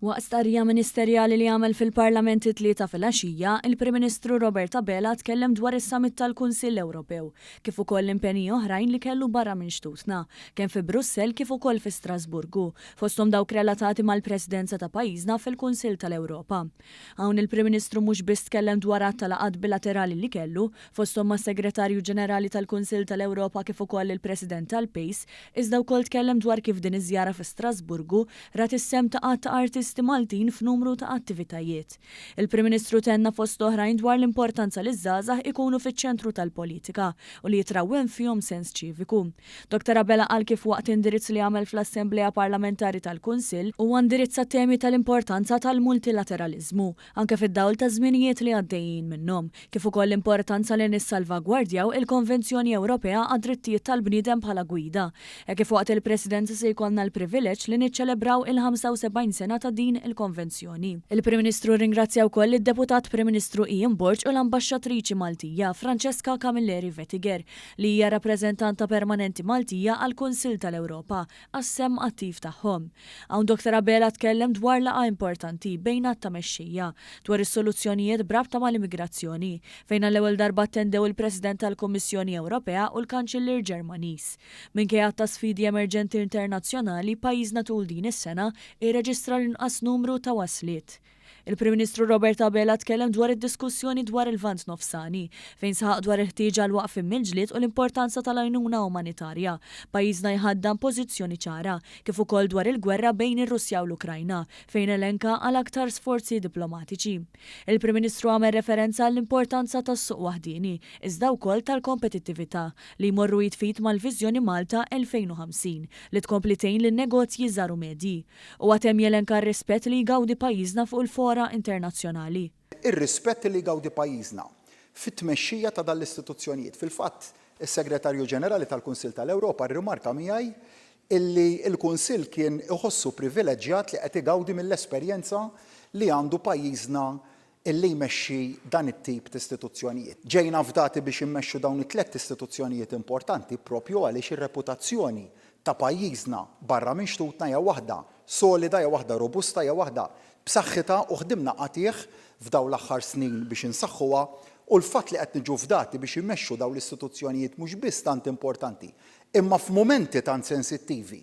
Waqt stqarrija ministerjali li għamel fil-Parlament it-Tlieta filgħaxija, il-Prim Ministru Robert Abela tkellem dwar is-Summit tal-Kunsill Ewropew, kif ukoll impenji oħrajn li kellu barra minn xtutna, kemm fi Brussell kif ukoll fi Strasburgu, fosthom dawk relatati mal-Presidenza ta' pajjiżna fil-Kunsill tal-Ewropa. Hawn il-Prim Ministru mhux biss tkellem dwar għadd ta' laqgħat bilaterali li kellu, fosthom mas-Segretarju Ġenerali tal-Kunsill tal-Ewropa kif ukoll il-President tal-PACE, iżda wkoll tkellem dwar kif din iż-żjara fi Strasburgu rat is-sehem ta' għadd ta' artisti Maltin f'numru ta' attivitajiet. Il-Prim Ministru tenna fost oħrajn dwar l-importanza li ż-żgħażagħ ikunu fiċ-ċentru tal-politika u li jitrawwem fihom sens ċiviku. Dottor Abela qal kif waqt indirizz li għamel fl-Assemblea Parlamentari tal-Kunsill, huwa indirizza temi tal-importanza tal-multilateraliżmu, anke fid-dawl taż-żminijiet li għaddejjin minnhom, kif ukoll l-importanza li nissalvagwardjaw il-Konvenzjoni Ewropea għad-Drittijiet tal-Bniedem bħala gwida, hekk kif waqt il-Presidenza se jkollna l-privileġġ li niċċelebraw il-75 sena ta' din il-Konvenzjoni. Il-Prim Ministru rringrazzja wkoll lid-Deputat Prim Ministru Ian Borg u l-Ambaxxatriċi Maltija, Francesca Camilleri Vettiger, li hija rappreżentanta permanenti Maltija għall-Kunsill tal-Ewropa, għas-sehem attiv tagħhom. Hawn Dottor Abela tkellem dwar laqgħa importanti bejn għadd ta' mexxejja dwar is-soluzzjonijiet b'rabta mal-immigrazzjoni, fejn għall-ewwel darba attendew il-President tal-Kummissjoni Ewropea u l-Kanċillier Ġermaniż. Minkejja għadd ta' sfidi emerġenti internazzjonali, pajjiżna tul din is-sena irreġistra l-inqas numru ta' wasliet. Il-Prim Ministru Robert Abela tkellem dwar id-diskussjoni dwar il-Lvant Nofsani, fejn saħaq dwar il-ħtieġa għal waqfien mill-ġlied u l-importanza tal-għajnuna umanitarja. Pajjiżna jħaddan pożizzjoni ċara, kif ukoll dwar il-gwerra bejn ir-Russja u l-Ukrajna, fejn elenka għal aktar sforzi diplomatiċi. Il-Prim Ministru għamel referenza għall-importanza tas-suq waħdieni, iżda wkoll tal-kompetittività, li jmorru id f'id mal-Viżjoni Malta 2050, li tkompli tgħin lin-negozji żgħar u medji. Huwa temm jelenka r-rispett li jgawdi pajjiżna fuq il-fora internazzjonali. Ir-rispett li jgawdi pajjiżna fit-tmexxija ta' dan l-istituzzjonijiet. Fil-fatt, is-Segretarju Ġenerali tal-Kunsill tal-Ewropa rrimarka miegħi illi l-Kunsill kien iħossu privileġġjat li qed igawdi mill-esperjenza li għandu pajjiżna illi jmexxi dan it-tip t'istituzzjonijiet. Ġejna fdati biex immexxu dawn it-tlett istituzzjonijiet importanti propju għaliex ir-reputazzjoni ta' pajjiżna barra minn xtutna hija waħda solida, hija waħda robusta, hija waħda b'saħħitha u ħdimna qatigħ f'dawn l-aħħar snin biex insaħħuha u l-fatt li qed niġu fdati biex immexxu dawn l-istituzzjonijiet mhux biss tant importanti imma f'mumenti tant sensittivi.